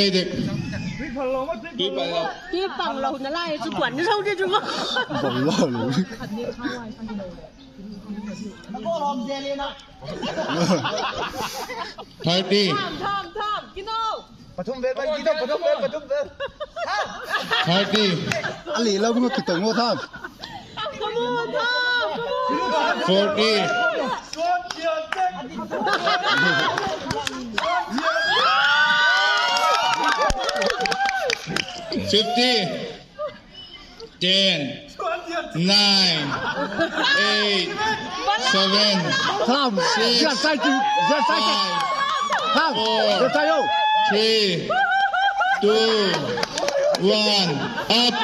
Baidik. Keep ບັງລໍນະລາຍ ຈຸກວັນເທົ່າທີ່ຈຸກວັນ ບັງລໍເລີຍ. Thirty. ປະທຸມເວນ ປະທຸມເວນ ປະທຸມເວນ. Thirty. ອາລີ ແລ້ວມັນກໍຕົງໂງທາມ. Come on, Tom, come on. Forty. Fifty. Ten. Nine. Eight. Seven. ທາມ Six. ຢ່າໃສ່ຈິ ຢ່າໃສ່ຈິ Five. ທາມ Four. ຢ່າໃສ່ໂອ Three. Two. One. Up.